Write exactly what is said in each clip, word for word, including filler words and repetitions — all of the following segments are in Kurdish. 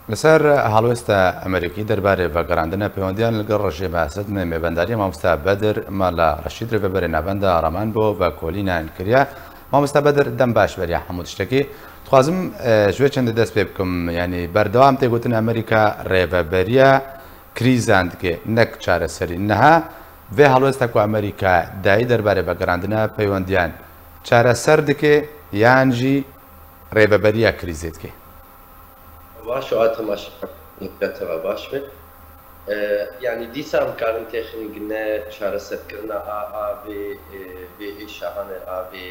Li ser helwesta Amerîkî derbarê vegerandina peywendiyan li gel rejîma Esed me mêvendarî mamosta Bedir Mala Reşîd, rêveberê navenda Raman bo vekolînan kiriye. Mamosta Bedir, dem baş beriya hemû tiştekî. Dixwazim, e, ji wê çendê dest pê bikim. Yanî berdewam tê gotin Amerîka rêveberiya krîzan dike, nek çareserî. Niha vê helwesta ku Amerîka dayî derbarê vegerandina peywendiyan çareser dike yan jî rêveberiya krîzê dike? Baş û a temaşevanên teva baş be. E, yanî dîsa em karin têxin gine çareserkirina a, a vê, e, vê êşa hane, a vê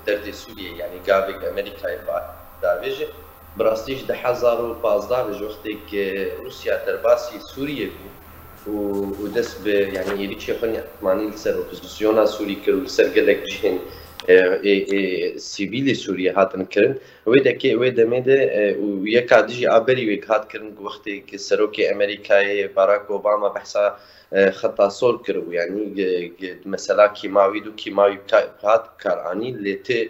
derdê Sûriyê, yanî gavê Amerîkayê bi davêje. Bi rastî ji du hezar û pazdeh ve ji wextê ku Rûsya derbasî Sûriyê bû û, û dest bi, yanî êrîşê xwe nî asmanî li ser opozisyona Sûrî kir û li ser gelek cihên, e, ê, ê, sivîlê Sûriyê hatin kirin. Wê dekê, wê demê de, e, û yeka dijî a berî wê hat kirin, wextê ku serokê Amerîkayê Barack Obama behsa, e, xeta sor kiribû, yanî, e, e, mesela kîmawî dû, kîmawî ka-, hat kar anî, lê tê,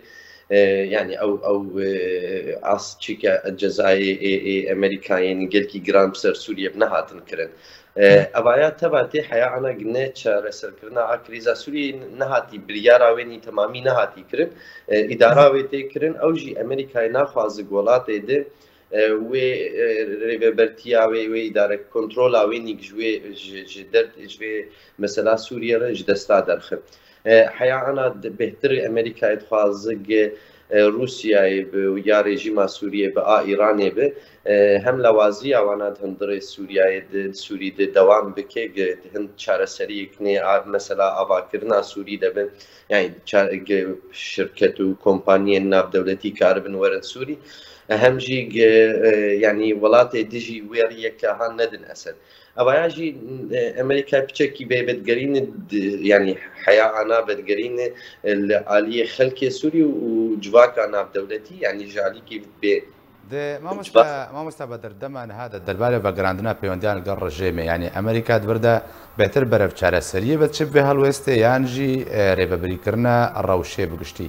e, yanî ew, ew, e, as çîke cezayê ê, ê Amerîkayên gelkî giran bi ser Sûriyê bi nehatin kirin. E, evaya teva tê heya ana gine çareserkirina a krîza Sûriyê nehatî, biryara wê nî temamî nehatî kirin. E, îdara wê tê kirin, ew jî Amerîkayê naxwaze ku welatê de, e, wê, e, rêvebertiya wê, wê îdare kontrola wê nî ji wê, ji, ji der, ji vê mesela Sûriyê re ji desta derxe. E, heya ana di-, bêhtir Amerîkayê dixwaze gi, e, Rûsyayê bi ya rejîma Sûriyê bi a Îranê bi, e, hem lawaziya wana di hundirê Sûriyayê di, Sûrî di dewam bike, gi hind çareseriyek nê a, mesela avakirina Sûrî de bi, yanî ça-, gi şirket û kompaniyên navdewletî karibin werin Sûrî, e, hem jî gi, e, yanî welatê dijî wê riyeke han nedin Esed. Evaya jî, e, Amerîka piçekî vê vedigerîne, di-, yanî heya ana vedigerîne, e, li aliyê xelkê Sûrî û civaka navdewletî, yanî ji alîkî bê Di mamosta, civak- mamosta Bedir, dema niha de derbarê vegerandina peywendiyan li gel rejêmê, yanî Amerîka di vir de bêhtir berev çareseriyê ve diçe bi vê helwestê yan jî, e, rêveberîkirina rewşê bi giştî?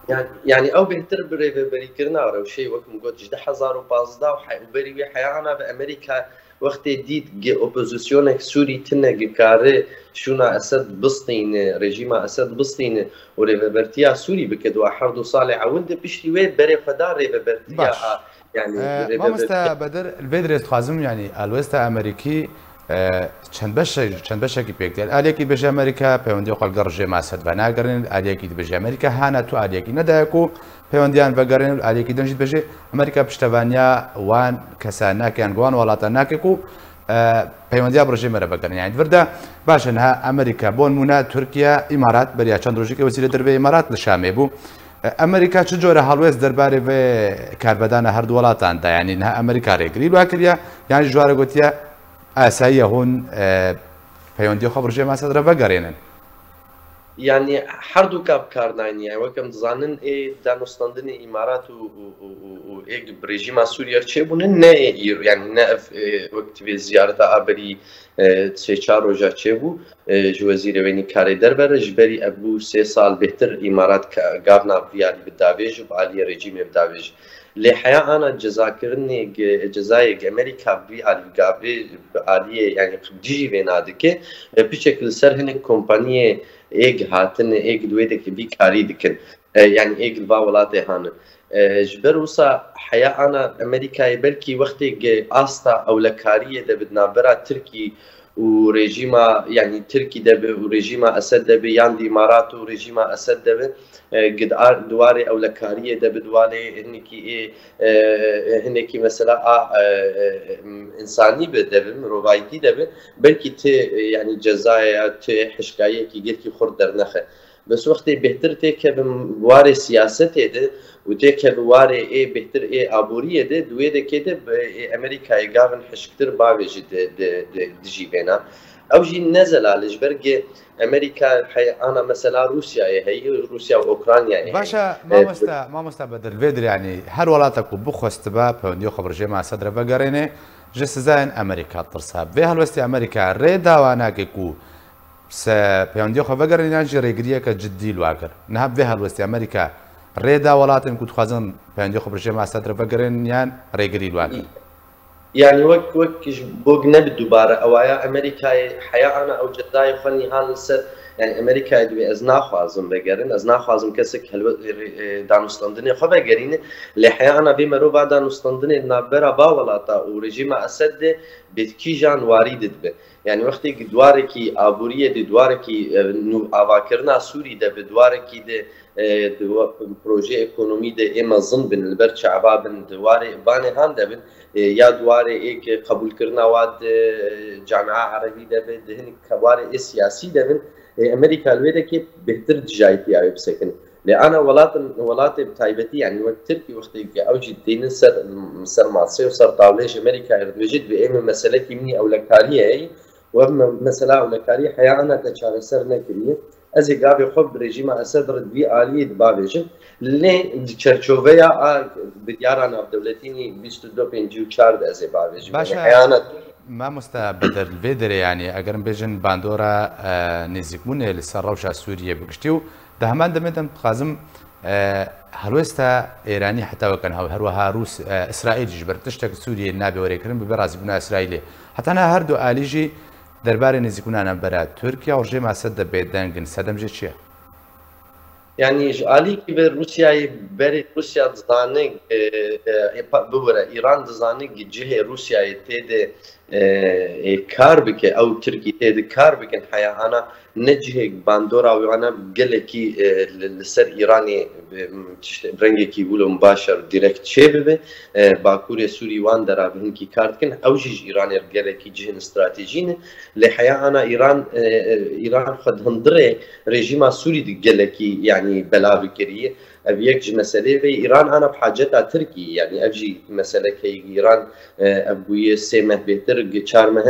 Yan-, yanî ew bêhtir bi rêveberîkirina rewşê, wek min got, ji du hezar û pazdeh û he-, û berî wê heya ana ve Amerîka wextê dît gi opozîsyonek Sûrî tine gi kare şûna Esed bistîne, rejîma Esed bistîne û rêvebertiya Sûrî bike di wa her du salê ewil de, piştî wê berê xwe da rêvebertiya Baş. a, yanî Ee, rêvebertiya Mamoste Bedir, li vê dirê dixwazim, yanî helwesta Amerîkî, e, çend beşe-, çend beşekî pêk tê. Aliyekî dibêje Amerîka peywendiya xwe li gel rejêma Esed venagerîne, aliyekî dibêje Amerîka hana tu aliyekî nedaye ku peywendiyan vegerîne, aliyekî din jî dibêje Amerîka piştevaniya wan kesa nake, yan wan welata nake ku, e, peywendiya bi rejîmê re vegerîne. Yanî di vir de baş e, niha Amerîka, bo nimûne Tirkiye, Îmarat, beriya çend rojekê wezîrê derve Îmarat li Şamê bû. E, Amerîka çi cure helwest derbarê vê karbedana her du welatan da? Yanî niha Amerîka rêgirî li wan kiriye, yan jî ji wan re gotiye, asayiye hûn, e, peywendiya xwe bi rejîma Esed re vegerînin? Yanî her du ka bi kar nayîne. Yanî wek em dizanin, ê danûstandinê Îmarat û, û, û, û, û ê bi rejîma Sûriyê re çêbûne, ne ê îro, yanî ne ev, ê, wek divê ziyareta a berî, e, sê çar roja çêbû, e, ji wezîrê wênî karê derve re, ji berî ev bû sê sal bêhtir Îmarat ka-, gavna vî alî bi davêj û bi aliyê rejîmê bi davêj. Lê heya ana cezakirinê gi-, cezayê gi Amerîka bi vî alî gavê bi aliyê, yanî dijî vê nadike, e, piçek li ser hinek kompaniyê êg hatine, êg di wê de vî karî dikin. E, yanî êg li va welatê hane. E, ji ber wisa heya ana Amerîkayê belkî wextê gi asta ewlekariyê de bi di navbera Tirkî û rejîma, yanî Tirkî de bi û rejîma Esed de bi, yan di Îmarat û rejîma Esed de bi, e, gi di ar-, di warê ewlekariyê de bi, di warê hinekî ê, e, hinekî mesela a, e, e, insanî bi de bi, mirovayîtî de bi, belkî ti, e, yanî cezaya, ti hişkayiyekî gelkî xurt dernexe. Bes wextê bêhtir têkevin warê siyasetê de û têkevin warê ê bêhtir ê aboriyê de, di wê dekê de bi ê Amerîkayê gavin hişktir bavêjî di, di, di, dijî vêna. Ew jî ne zelal e, ji ber ge Amerîka heye ana mesela Rûsyayê heye, Rûsya û Ukraynayê heye. Baş e, E, mamosta, mamosta Bedir, vê dirê, yanî her welata ku bixwestiba peywendiya xwe bi rejîma Esed re vegerîne, ji sizayên Amerîka tirsa. Vê helwestê Amerîka rê dawa nake ku se peywendiya xwe vegerîne yan jî rêgiriyeke cidî li wan kir. Niha vê helwestê Amerîka rê da welatên ku dixwazin peywendiya xwe bi rejîma Esed re vegerînin yan rêgirî li wan kir? Yani wek wek ji bo nebe dubare ewaya Amerîkayê heya ana ew cezayê xwe nîhan li ser, yani Amerîkayê dibê ez naxwazim vegerin, ez naxwazim kesek helwe-, e, e, danûstandinê xwe vegerîne, lê heya ana vê merova danûstandinê di navbera va welata û rejîma Esed de bi kîjan warî didibe. Yani wextê ki di warekî aboriyê de, di warekî, e, nû avakirina Sûrî de bi, di warekî de e, di wa-, projeyê ekonomî de ê mezin bin, li ber çava bin, di warê vanê han de bin, e, ya di warê ê ke qebûlkirina wa di, e, camia erebî de be, di hinek ke-, warê ê siyasî de bin, e, Amerîka li wê dekê bêhtir dijayîtiya wê bisekin. Lê ana welatin, welatê bi taybetî, yani wek Tirkî wextê ke ew jî tênin ser, ser masê û ser tawlê ji Amerîkayê re dibêje, dibê ê min meselekî min î ewlekariyê heyî, û ev me-, mesela ewlekarî heya ana te çareser nekiriye. Ez ê gavê xwe bi rejîma Esed re di vî aliyê de bavêjim. Lê di çerçoveya a biryara navdewletî nî bîst û du pêncî û çar de ez ê bavêjim. Baş e, yani, heyana Mamoste Bedir, li vê derê, yanî, eger em bêjin bandora, e, nêzîkbûnê li ser rewşa Sûriyê bi giştî û di heman demê de em dixwazim, e, helwesta Êranî heta wekin hew, her wiha Rûs-, e, Îsraîl jî ji ber tiştek Sûriyê nabe wêrekirin bibe razîbûna Îsraîlê. Heta niha her du alî jî derbarê nêzîkbûna navbera Tirkiye û rejîma Esed de bêdeng in. Sedem jê çi ye? Yani ji alîkî ve Rûsyayê berê Rûsya dizane, e, e, e, pa-, bibire, Îran dizane ki cihê Rûsyayê tê de, e, e, kar bike, ew Tirkî tê de kar bikin heya ana ne cihê bandora wana gelekî, e, li, li ser Îranê, e, tişt-, rengekî wilo mubaşer direkt çêbibe. E, Bakurê Sûrî wan dera bi hinkî kar dikin. Ew jî ji Îranê re gelekî cihên stratejî ne. Lê heya ana Îran, e, e, Îran xwe di hundirê rejîma Sûrî di gelekî, yanî belav kiriye. Ev yek ji meselê ve Îran ana bi haceta Tirkî, yanî ev jî meseleke Îran, e, ev bûye sê meh bêtir, gi çar meh,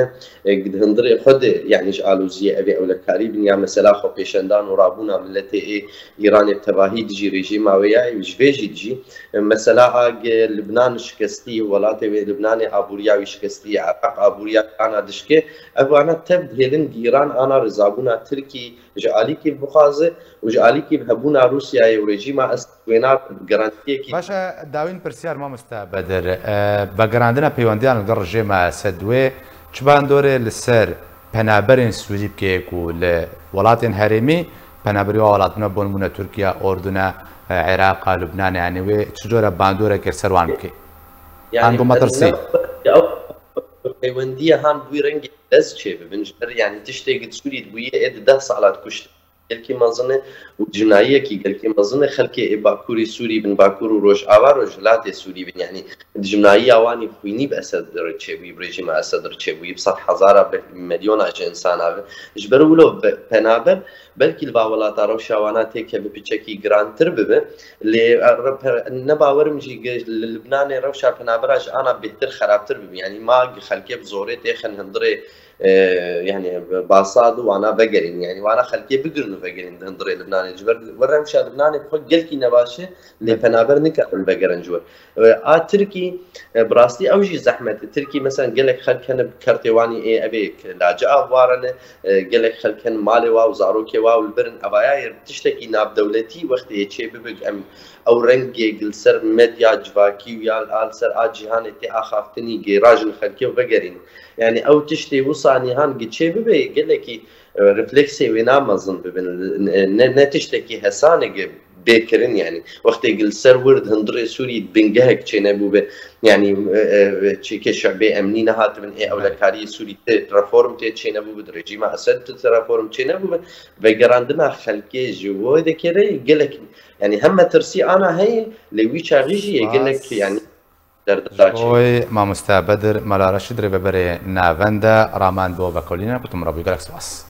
e, di hundirê xwe de, yanî ji aloziyê ev ê ewlekarî bin ya mesela xwepêşandan û rabûna miletê ê Îranê bi tevahî dijî rejîma wê ya, ji vê jî dijî, e, mesela a gi Libnan şikestî, welatê wê Libnanê aboriya wî şikestî, Iraq aboriya ana dişke, ev ana tev dihêlin gi Îran ana rizabûna Tirkî ji alîkî bixwaze û ji alîkî hebûna Rûsyayê û rejîma Esed wêna garantiyekî. Baş e, dawîn pirsyar mamoste Bedir. E, vegerandina peywendiyan li gel rejîma Esed wê çi bandorê li ser penaberên Sûrî bike ku li welatên herêmî penaberî wa welatine, bo nimûne Tirkiye, Ordune, e, Iraqa, Lubnanê, yanî wê çi cure bandoreke li ser wan bike? Yani, Ango metirsî. Ew peywendiye han bûyî rengê lez çêbibin, ji ber, yani, tiştê gi Sûrî dibûye ê di deh sala dikuştin. Gelkî mezin e û dijminayiyekî gelkî mezin e. Xelkê ê Bakurî Sûrî bin, Bakur û Rojava, Rojhilatê Sûrî bin, yanî dijminayiya wan î xwînî bi Esed re çêbûyî, bi rejîma Esed re çêbûyî, bi sed hezara, belkî milyona ji insana ve. Ji ber wilo ve penaber, belkî li va welata rewşa wana têkeve piçekî girantir bibe, lê, e, re-, pe-, ne bawerim jî gi-, li Libnanê rewşa penabera ji ana bêhtir xerabtir bibe. Yanî ma gi xelkê bi zorê têxin hundirê, e, yani, Basad û wana vegerîn. Yani, wana xelkê bigirin û vegerîn di hundirê Libnanê. Ji ber we rewşa Libnanê bi xwe gelkî ne baş e, lê Evet. penaber nikarin vegerin ji we. E, a Tirkî, e, bi rastî ew jî zehmet e. Tirkî, mesela, gelek xelk hene bi kertê wanî ê evê lace avwarene, e, gelek xelk hene malê wa û zarokê wa û li birin evaya ye tiştekî navdewletî wextê yê çê bibik em ew rengê gi li ser medya civakî û ya li ser a cîhanê tê axaftinî gêra jin xelkê û vegerîn. Yani ew tiştê wisa nîhan gi çê bibe, gelekî, e, refleksê wêna mezin bibin. Ne, ne tiştekî hesanê gi bê kirin, yani. Wextê gi li ser wir di hundirê Sûrî bingehek çênebûbe, yani, e, e, çêkê şebê emnî nehatibin, ê ewlekariyê Sûrî ti reform tê çênebûbe, di rejîma Esed ti reform çênebûbe, vegerandina xelkê ji wê dekê re gelek, yani hem metirsî ana heye, lê wî çaxî jî yê gelek, Spas. yani, Ji bo wê mamoste Bedir Mela Reşîd rêveberê navenda raman bo vekolîna, gotim re bû gelek spas.